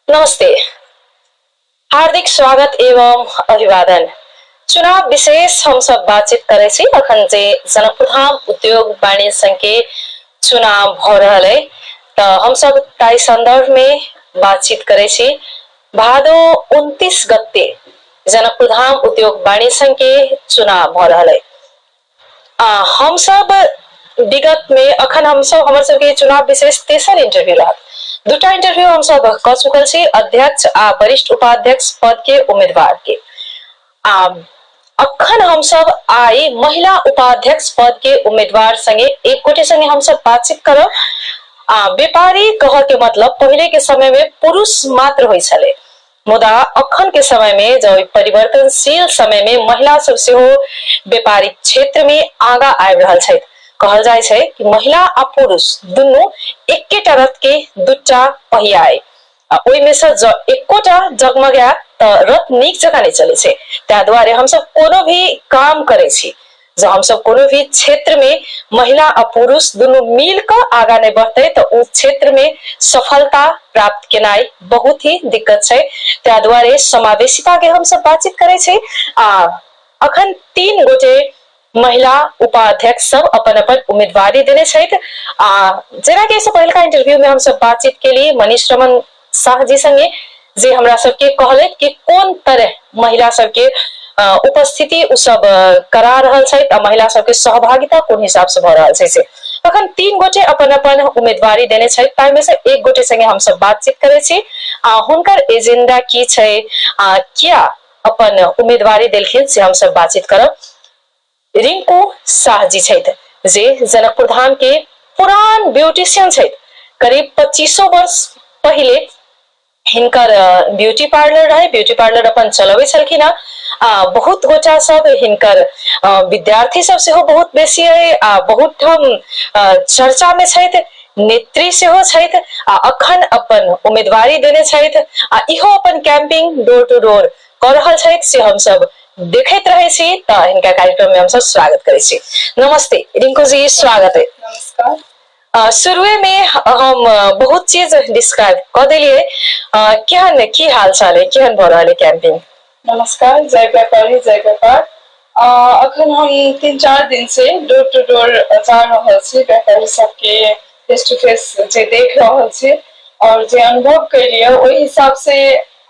नमस्ते, हार्दिक स्वागत एवं अभिवादन। चुनाव विशेष हम सब बातचीत करै छी। अखन जे जनकपुर धाम उद्योग वाणिज्य संघ के चुनाव भ रहल है, तऽ हम सब ताहि संदर्भ में बातचीत करै छी। भादो 29 गते जनकपुर धाम उद्योग वाणिज्य संघ के चुनाव भ रहल है। आ हमसब विगत में अखन हमसब हमर सबके चुनाव विशेष तेसर इंटरव्यू रहत। दूटा इंटरव्यू हमसब कऽ चुकल छी अध्यक्ष आ वरिष्ठ उपाध्यक्ष पद के उम्मीदवार के। आ अखन हमसब आइ महिला उपाध्यक्ष पद के उम्मीदवार संगे एक गोटे संगे हमसब बातचीत करब। आ व्यापारी कह के मतलब पहिले के समय में पुरुष मात्र होइ छलै, मुदा अखन के समय में जब परिवर्तनशील समय में महिला सब सेहो व्यापारिक क्षेत्र में आगा आबि रहल छथि। कहल जाइ छै कि महिला आ पुरुष दुनू एकेटा रथ के दूटा पहिया अइ, आ ओहि में से जँ एकोटा जगमगायत तऽ रथ नीक जकाँ नहि चलै छै। ताहि दुआरे हमसब कोनो भी काम करै छी, जँ हमसब कोनो भी क्षेत्र में महिला आ पुरुष दुनू मिल कऽ आगा नहि बढ़तै तऽ ओ क्षेत्र में सफलता प्राप्त केनाइ बहुत ही दिक्कत छै। ताहि दुआरे समावेशिता के हमसब बातचीत करै छी। आ अखन 3 गोटे महिला उपाध्यक्ष सब अपन अपन उम्मीदवारी देने छथि। आ जेनाकि एहिसँ पहिलका इंटरव्यू में हमसब बातचीत केली मनीष रमन शाह जी संगे, जे हमरा सबके कहलथि कि कोन तरह महिला सबके उपस्थिति ओ सब करा रहल छथि आ महिला सबके सहभागिता कोन हिसाब से भऽ रहल छै। से अखन 3 गोटे अपन अपन उम्मीदवारी देने छथि, ताहिमे से एक गोटे संगे हमसब बातचीत करै छी आ हुनकर एजेंडा की छै आ किया अपन उम्मीदवारी देलखिन से हमसब बातचीत करब। रिंकू शाह जी छथि, जे जनकपुर धाम के पुरान ब्यूटिशियन छथि। करीब 25 वर्ष पहिले हिनकर ब्यूटी पार्लर रहे, ब्यूटी पार्लर अपन चलबै छलखिन हँ। आ बहुत गोटा सब हिनकर विद्यार्थी सब सेहो बहुत बेसी अइ आ बहुत ठाम चर्चा में छथि, नेत्री सेहो छथि आ अखन अपन उम्मीदवारी देने छथि आ इहो अपन कैंपिंग डोर टू डोर कऽ रहल छथि, से हमसब देखैत रहै छी। तऽ हिनका कार्यक्रम में हमसब स्वागत करै छी। नमस्ते रिंकू जी, स्वागत है। नमस्कार। शुरुए में हम बहुत चीज डिस्क्राइब कऽ देलियै, केहन की हाल चाल है, केहन भऽ रहल है कैंपिंग? नमस्कार, जय व्यापारी जय व्यापार। अखन हम 3-4 दिन से डोर टू डोर जा रहल छी, व्यापारी सबके फेस टू फेस जे देख रहल छी और जे अनुभव कैलियै ओहि हिसाब से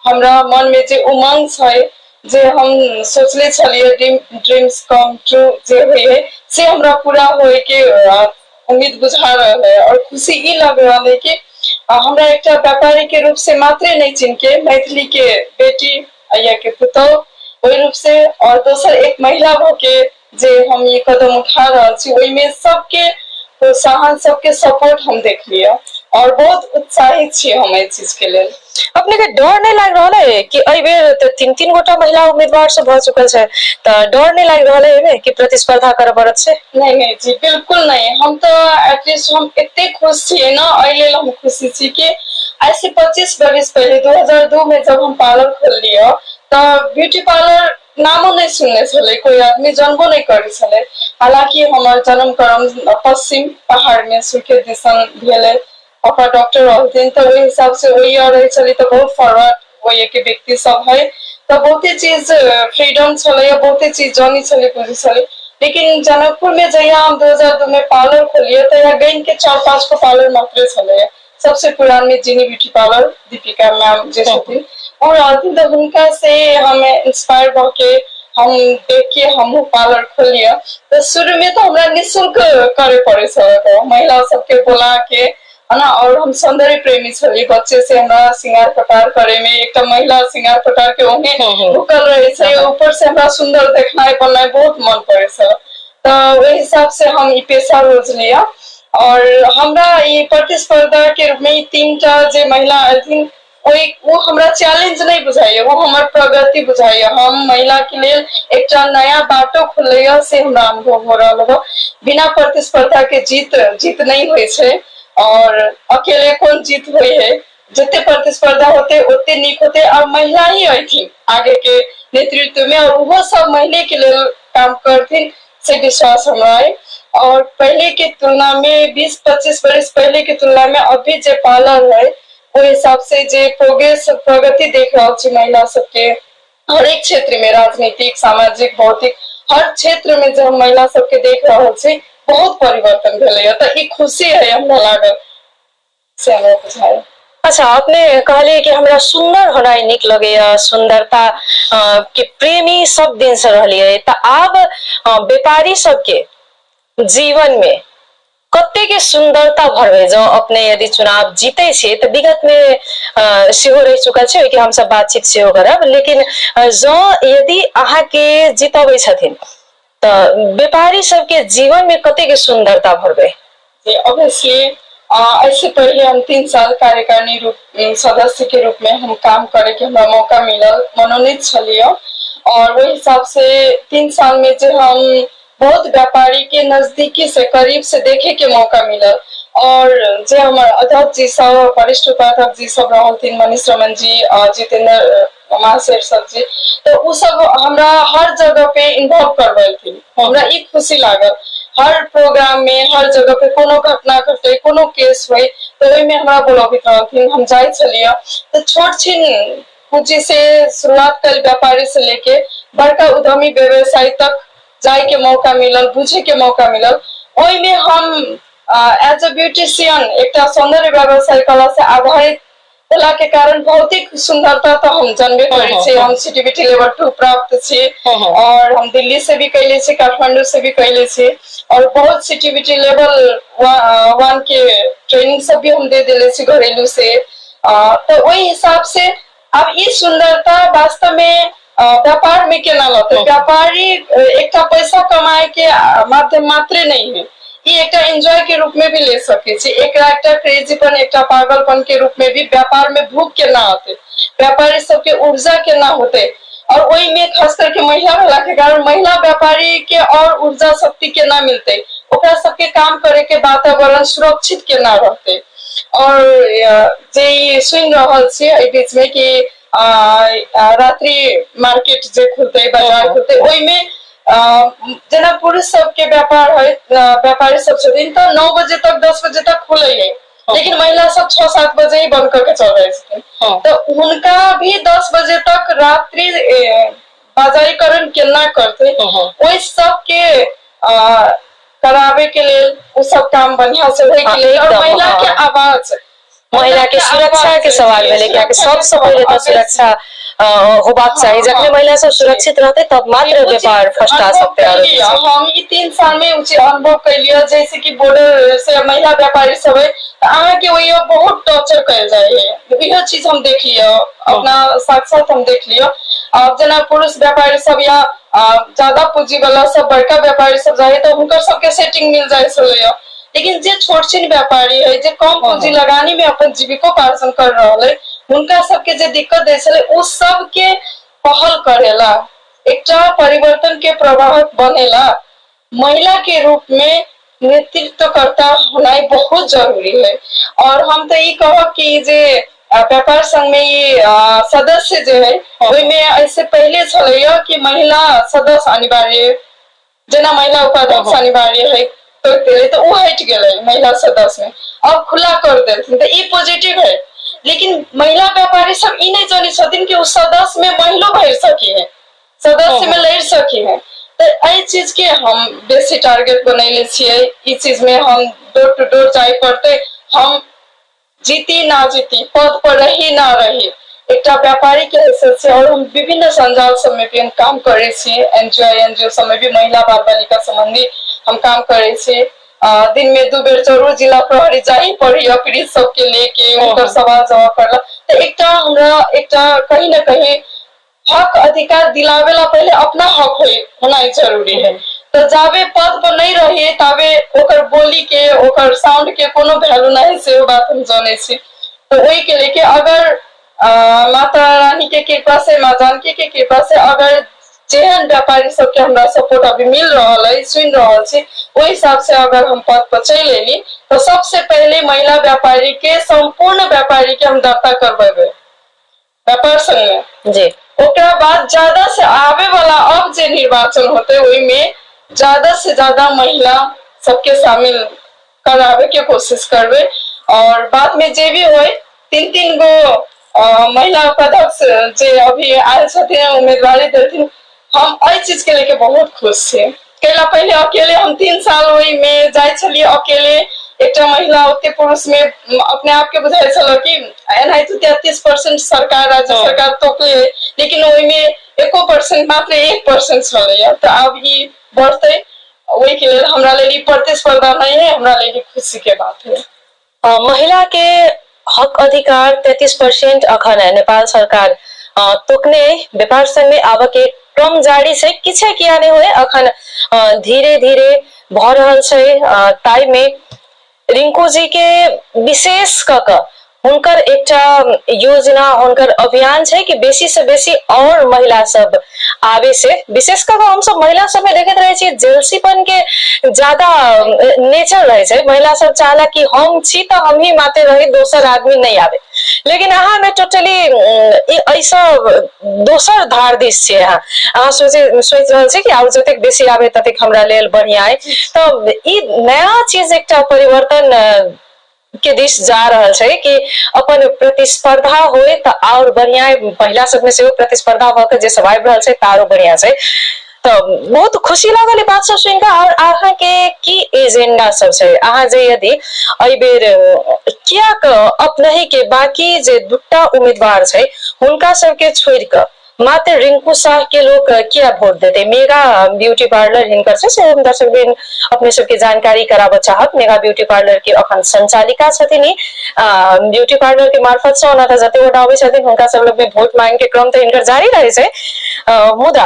हमरा मन में जे उमंग छै, जे हम सोचले छलियै ड्रीम्स कम ट्रू जे होइ है से हमरा पूरा होय के उम्मीद बुझा रहल है। और खुशी ई लग रहल है कि हमरा एकटा व्यापारी के रूप से मात्रे नहीं चिन्ह के मैथिली के बेटी या के पुतोह ओहि रूप से और दोसर एक महिला भऽ के जे हम ई कदम उठा रहल छी ओहिमे सबके प्रोत्साहन, सबके सपोर्ट हम देखलियै और बहुत उत्साहित छी हम एहि चीज के लेल। अपने के डर नहीं लागि रहल है कि एहि बेर तऽ 3-3 गोटा महिला उम्मीदवार सब भऽ चुकल छै, तऽ डर नहीं लागि रहल है एहिमे कि प्रतिस्पर्धा करऽ पड़त से? नहीं नहीं जी, बिल्कुल नहीं। हम तऽ एटलीस्ट हम एते खुश छियै ने, एहि लेल हम खुशी छी कि आइ से 25 बरिस पहिले 2002 में जब हम पार्लर खोललियै तऽ ब्यूटी पार्लर नामो नहि सुनने छलै कोई आदमी, जानबो नहि करै छलै। हालांकि हमर जन्म कर्म पश्चिम पहाड़ में सुर्खेत दिसन भेलै, पापा डॉक्टर रहथिन तऽ ओहि हिसाब से ओहि रहै छलै, तऽ बहुत फॉरवर्ड ओहि के व्यक्ति सब है, तऽ बहुते चीज फ्रीडम छलै, बहुते चीज जानी छलै बुझै छलै। लेकिन जनकपुर में जहिया हम 2002 में पार्लर खोलियै तहिया गैन के 4-5 गो पार्लर मात्रे छलै। सबसे पुरान में जिनी ब्यूटी पार्लर दीपिका मैम जे छथिन ओ रहथिन, तऽ हुनका से हम इंस्पायर भऽ के हम देख के हमहूँ पार्लर खोलियै। तऽ शुरू में तऽ हमरा निःशुल्क करे पड़ै छल, महिला सबके बोला के है ना। और हम सौंदर्य प्रेमी छलियै बच्चे से, हमरा श्रृंगार पटार करे में एकटा महिला श्रृंगार पटार के ओहने भूखल रहे छै, ऊपर से हमरा सुंदर देखनाइ बननाइ बहुत मन पड़ै छल। तऽ ओहि हिसाब से हम ई पेशा रोज लिअ और हमरा ई प्रतिस्पर्धा के रूप में ई 3टा जे महिला एलथिन ओहि ओ हमरा चैलेंज नहि बुझाइया, ओ हमर प्रगति बुझाइया। हम महिला के लेल एकटा नया बाटो खुलैया से हमरा अनुभव हो रहल हो। बिना प्रतिस्पर्धा के जीत जीत नहि होइ छै और अकेले कोन जीत होइ है, जते प्रतिस्पर्धा होते ओते नीक होते और महिला ही अथिन आगे के नेतृत्व में और ओहो सब महिले के लेल काम करथिन से विश्वास हमरा है। और पहले के तुलना में 20-25 बरिस पहले के तुलना में अभी जे पार्लर है ओहि हिसाब से जे प्रोग्रेस प्रगति देख रहल छी महिला सबके हरेक क्षेत्र में, राजनीतिक, सामाजिक, भौतिक, हर क्षेत्र में जे हम महिला सबके देख रहल छी, बहुत परिवर्तन भेलैया। तऽ ई खुशी है हमरा लागल से हमरा बुझायल। अच्छा, अपने कहलिए कि हमरा सुंदर होनाइ नीक लगैया, सुंदरता के प्रेमी सब दिन से रहलिए, तऽ आब व्यापारी सबके जीवन में कते के सुंदरता भरबै? जँ अपने यदि चुनाव जीते छी तऽ विगत में सेहो रहि चुकल छै, ओहिके हमसब बातचीत सेहो करब, लेकिन जँ यदि अहाँके जितबै छथिन तऽ व्यापारी सबके जीवन में कते के सुंदरता भरबै? जी, ऑब्वियसली एहिसे पहिले हम 3 साल कार्यकारिणी रूप सदस्य के रूप में हम काम करे के हमरा मौका मिलल, मनोनीत छलियै और ओहि हिसाब से 3 साल में जे हम बहुत व्यापारी के नजदीकी से, करीब से देखे के मौका मिलल और जे हमर अध्यक्ष जी सब, वरिष्ठ उपाध्यक्ष जी सब रहलथिन, मनीष रमन जी, जितेंद्र महाशय सब जी, तऽ ओ सब हमरा हर जगह पे इन्वॉल्व करबेलथिन। हमरा ई खुशी लागल, हर प्रोग्राम में, हर जगह पे कोनो घटना घटे, कोनो केस होइ, तऽ ओहिमे हमरा बोलबैत रहलथिन, हम जाइ छलियै। तऽ छोट छिन पूंजी से शुरुआत कयल व्यापारी से लेके बड़का उद्यमी व्यवसायी तक जाय के मौका मिलल, बुझे के मौका मिलल। ओहिमे हम एज अ ब्यूटिशियन, एकटा सौंदर्य व्यवसाय कला से आधारित होला के कारण भौतिक सुंदरता तऽ हम जानबे करै छी। हम सीटीबीटी लेवल 2 प्राप्त छी और हम दिल्ली से भी कैले छी, काठमांडू से भी कैले छी और बहुत सीटीबीटी लेवल 1 के ट्रेनिंग सब भी हम दे देले छी घरेलू से। तऽ ओहि हिसाब से आब ई सुंदरता वास्तव में व्यापार में केना लौते? व्यापारी एकटा पैसा कमाए के माध्यम मात्रे नहीं है, ई एकटा एंजॉय के रूप में भी ले सके छी। एकरा एकटा क्रेजीपन, एकटा पागलपन के रूप में भी व्यापार में भूख केना होते, व्यापारी सबके ऊर्जा केना होते और ओहि में खास करके महिला होला के कारण महिला व्यापारी के और ऊर्जा शक्ति केना मिलते, ओकरा सबके काम करे के वातावरण सुरक्षित केना रहते। और जे ई सुनि रहल छी एहि बीच में कि रात्रि मार्केट जे खुलतै, बाजार खुलतै, ओहिमे जेना पुरुष सबके व्यापार है, व्यापारी सब छथिन तऽ 9 बजे तक, 10 बजे तक खुलै है, लेकिन महिला सब 6-7 बजे ही बंद करके चल जाइ छथिन। तऽ हुनका भी 10 बजे तक रात्रि बाजारीकरण केना करतै, ओहि सबके कराबे के लेल, ओ सब काम बढ़िया से होय के लेल और महिला के आवाज, महिला के सुरक्षा के सवाल भेलै, कियाकि सबसँ पहिले तऽ सुरक्षा होबाक चाही। जखने महिला सब सुरक्षित रहतै तब मात्र व्यापार फर्स्ट आ सकतै। आरो हम ई 3 साल में उचित अनुभव कैलियै, जैसे कि बॉर्डर से महिला व्यापारी सब है तऽ अहाँके ओहियो बहुत टॉर्चर कयल जाइ है। इहो चीज हम देख लिअ, अपना साक्षात हम देख लिअ। आब जेना पुरुष व्यापारी सब या ज्यादा पूंजी वाला सब, बड़का व्यापारी सब जाइ तऽ हुनकर सबके सेटिंग मिल जाइ छलैया, लेकिन जे छोट छिन व्यापारी है, जे कम पूंजी लगानी में अपन जीविकोपार्जन कर रहल है, हुनका सबके जे दिक्कत दै छलै, ओ सबके पहल करेला, एकटा परिवर्तन के प्रवाहक बनेला महिला के रूप में नेतृत्वकर्ता होनाइ बहुत जरूरी है। और हम तऽ ई कहब कि जे व्यापार संघ में ई सदस्य जे है, ओहिमे एहिसे पहिले छलैया कि महिला सदस्य अनिवार्य, जेना महिला उपाध्यक्ष अनिवार्य है, तऽ ओ हटि गेलै। महिला सदस्य में अब खुला कर देलथिन, तऽ ई पॉजिटिव है। लेकिन महिला व्यापारी सब ई नहि जानै छथिन कि ओ सदस्य में महिलो भरि सकी है, सदस्य में लड़ि सकी है। तऽ एहि चीज के हम बेसी टारगेट बनैले छियै। ई चीज में हम डोर टू डोर जाय पड़तै। हम जीती ना जीती, पद पर रही ना रही, एकटा व्यापारी के हैसियत से और हम विभिन्न संजाल सब में भी हम काम करै छी। एनजीओ, एनजीओ सब में भी महिला बाल बालिका संबंधी हम काम करै छी। दिन में दू बेर जरूर जिला प्रहरी जाही पड़ैया, पीड़ित सबके लेके हुनकर सवाल जवाब करला। तऽ एकटा हमरा एकटा कहीं ना कहीं हक अधिकार दिलावे ला पहले अपना हक होनाइ जरूरी है। तऽ जाबे पद पर नहीं रही ताबे ओकर बोली के, ओकर साउंड के कोनो वैल्यू नहीं, से बात हम जानै छी। तऽ ओहि के लेके अगर माता रानी के कृपा से, माँ जानकी के कृपा से अगर जेहन व्यापारी सबके हमरा सपोर्ट अभी मिल रहल है, सुनि रहल छी, ओहि हिसाब से अगर हम पद पर चलि एली तऽ सबसे पहिले महिला व्यापारी के, संपूर्ण व्यापारी के हम दर्ता करबेबै व्यापार संघ में। ओकरा बाद ज्यादा से आवे वाला अब जे निर्वाचन होते, ओहिमे ज्यादा से ज्यादा महिला सबके शामिल करावे के कोशिश करबै और बाद में जे भी होय। तीन तीन गो महिला उपाध्यक्ष जे अभी आयल छथिन, उम्मीदवारी देलथिन, हम एहि चीज के लेके बहुत खुश छी। कैला पहिले अकेले हम 3 साल ओहिमे जाइ छलियै, अकेले एकटा महिला ओते पुरुष मे अपने आप के बुझाइ छल कि एनाहिते 33% सरकार, राज्य सरकार तोकले, लेकिन ओहिमे एको परसेंट मात्र 1% छलैया। तऽ आब ई बढ़तै, ओहिके लेल हमरा लेल ई प्रतिस्पर्धा नहि है, हमरा लेल ई खुशी के बात है। महिला के हक अधिकार 33% अखन नेपाल सरकार तोकने, व्यापार संघ में आबऽ के क्रम जारी छै। किछे किया नहि होय, अखन धीरे धीरे भऽ रहल छै। ताहि में रिंकू जी के विशेष कऽ कऽ हुनकर एकटा योजना, हुनकर अभियान छै कि बेसी से बेसी और महिला सब आबे से। विशेष कऽ कऽ हमसब महिला सबमे देखैत रहै छी, जेलसीपन के ज्यादा नेचर रहै छै। महिला सब चाहला कि हम छी तऽ हमही माते रही, दोसर आदमी नहि आबे। लेकिन अहाँ मे टोटली एहिसँ दोसर धार दिस छियै अहाँ। अहाँ सोचि रहल छी कि आब जतेक बेसी आबे ततेक हमरा लेल बढ़िया अइ। तऽ ई नया चीज एकटा परिवर्तन के दिस जा रहल छै कि अपन प्रतिस्पर्धा होय तऽ आओर बढ़िया। महिला सबमे सेहो प्रतिस्पर्धा भऽ के जे सब आबि रहल छै तऽ आरो बढ़िया छै। तऽ बहुत खुशी लागल ई बात सब सुनि कऽ। आओर अहाँके की एजेंडा सब छै? अहाँ जे यदि एहि बेर कियाक अपनहि के बाकी जे दूटा उम्मीदवार छै हुनका सबके छोड़ि कऽ मात्र रिंकू साह के लोक किया वोट देते? मेगा ब्यूटी पार्लर हिनकर छै, से हम दर्शक बिन अपने सबके जानकारी कराबऽ चाहब। मेगा ब्यूटी पार्लर के अखन संचालिका छथिन ई। ब्यूटी पार्लर के मार्फत से ओना तऽ जते गोटा अबै छथिन हुनका सब लग में वोट मांग के क्रम तऽ हिनकर जारी रहै छै, मुदा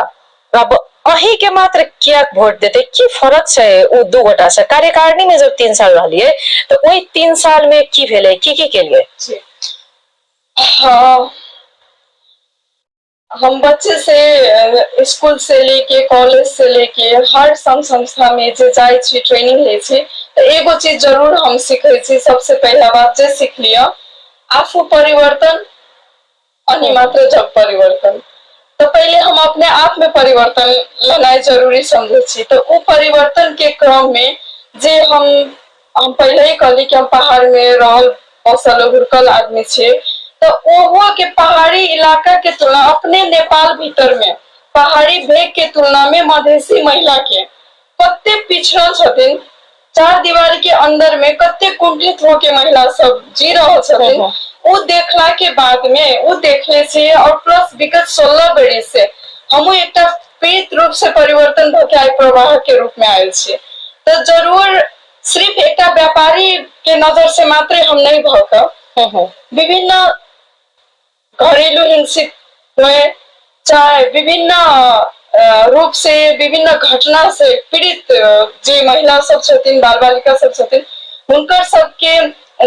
अब अहीं के मात्र किया वोट देते? की फर्क छै ओ दू गोटा से? कार्यकारिणी में जब 3 साल रहलियै तऽ ओहि 3 साल में की भेलै, की की केलियै? जी हाँ, हम बच्चे से, स्कूल से लेके, कॉलेज से लेके, हर संघ संस्था में जे जाइ छी, ट्रेनिंग लै छी, तऽ एगो चीज जरूर हम सीखै छी। सबसे पहिला बात जे सीख लिअ, आफू परिवर्तन अनि मात्र जग परिवर्तन। तऽ पहिले हम अपने आप में परिवर्तन लेनाइ जरूरी समझै छी। तऽ ओ परिवर्तन के क्रम में जे हम पहिले ही कहली कि हम पहाड़ में रहल, बसल, हुड़कल आदमी छियै, तऽ ओहो के पहाड़ी इलाका के तुलना, अपने नेपाल भीतर में पहाड़ी भेग के तुलना में मधेसी महिला के कते पिछड़ल छथिन, चार दीवार के अंदर में कते कुंठित हो के महिला सब जी रहल छथिन, ओ देखला के बाद में ओ देखले छियै। और प्लस विगत 16 बरिस से हमहूँ एकटा पीड़ित रूप से परिवर्तन भऽ के आइ प्रवाह के रूप में आयल छियै। तऽ जरूर सिर्फ एकटा व्यापारी के नजर से मात्रे हम नहीं भऽ कऽ विभिन्न घरेलू हिंसित में, चाहे विभिन्न रूप से, विभिन्न घटना से पीड़ित जे महिला सब छथिन, बाल बालिका सब छथिन, हुनकर सबके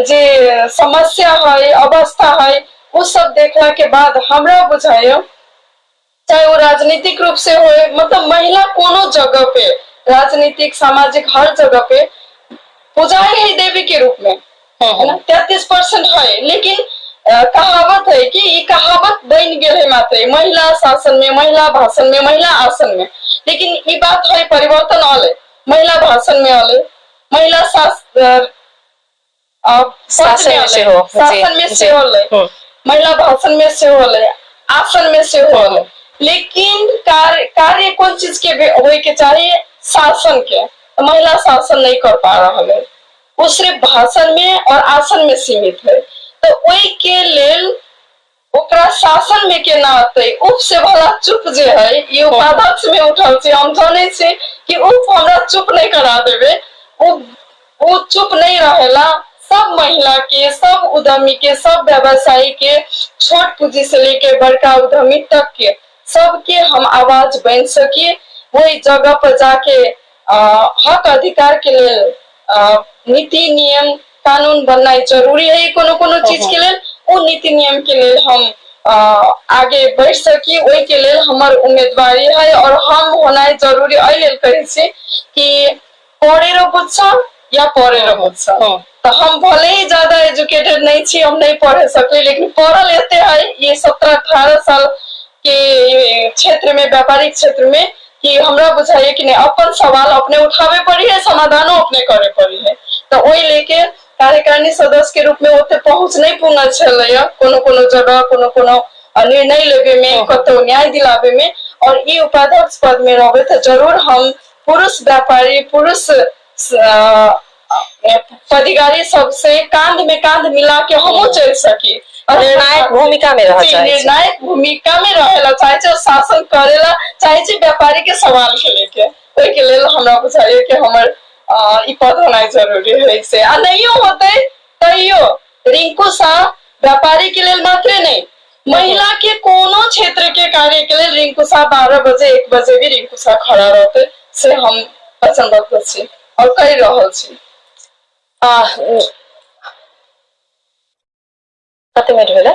जे समस्या है, अवस्था है, ओ सब देखला के बाद हमरा बुझाइयो, चाहे वो राजनीतिक रूप से होए, मतलब महिला कोनो जगह पे, राजनीतिक, सामाजिक, हर जगह पे पूजाई है देवी के रूप में, है ना? 33% है, लेकिन कहावत है कि ई कहावत बन गेल है मात्र महिला शासन में, महिला भाषण में, महिला आसन में। लेकिन ई बात है, परिवर्तन आले, महिला भाषण में आले, महिला शासन में सेहो, शासन में सेहो अलै, महिला भाषण में सेहो अलै, आसन में सेहो अलै, लेकिन कार्य कार्य कोन चीज के होय के चाही? शासन के। महिला शासन नहीं कर पा रहल है, वो सिर्फ भाषण में और आसन में सीमित है। तो ओहि के लेल ओकरा शासन में केना अतै? उप से भला चुप जे है, ई उपाध्यक्ष में उठल छै। हम जानै छी कि उप हमरा चुप नहीं करा देबे। ओ चुप नहीं रहेला। सब महिला के, सब उद्यमी के, सब व्यवसायी के, छोट पूंजी से लेके बड़का उद्यमी तक के, सबके हम आवाज बन सकी, वही जगह पर जाके हक अधिकार के लेल नीति नियम कानून बननाइ जरूरी है कोनो कोनो चीज के लेल। ओ नीति नियम के लेल हम आगे बढ़ि सकी, ओहि के लेल हमर उम्मीदवारी है। और हम होनाइ जरूरी एहि लेल कहै छी कि पढ़ेर बुझ्छ या पढ़ेर बुझ्छ। तऽ हम भले ही ज्यादा एजुकेटेड नहीं छी, हम नहीं पढ़े सकली, लेकिन पढ़ल एते है ये 17-18 साल के क्षेत्र में, व्यापारिक क्षेत्र में, कि हमरा बुझाइए कि नहीं, अपन सवाल अपने उठावे पड़ी है, समाधानो अपने करे पड़ी है। तऽ ओहि लेके कार्यकारिणी सदस्य के रूप में ओते पहुंच नहीं पुंगल छलैया कोनो कोनो जगह, कोनो कोनो निर्णय लेबे में, कतौ न्याय दिलाबे में। और ई उपाध्यक्ष पद में रहबे तऽ जरूर हम पुरुष व्यापारी, पुरुष पदाधिकारी सबसे कांध में कांध मिला के हमहूँ चलि सकी। निर्णायक भूमिका में रह चाहे। निर्णायक भूमिका में रहेला चाहे छी, शासन करेला चाहे छी व्यापारी के सवाल के लेके। ओहिके लेल हमरा बुझाइए कि हमर ई पद होनाइ जरूरी है से। आ नहियो होतै तैयो रिंकू शाह व्यापारी के लेल मात्रे नहीं, महिला के कोनो क्षेत्र के कार्य के लेल रिंकू शाह 12 बजे 1 बजे भी रिंकू शाह खड़ा रहते, से हम वचनबद्ध छी और कहि रहल छी। कते मिनट भेलै?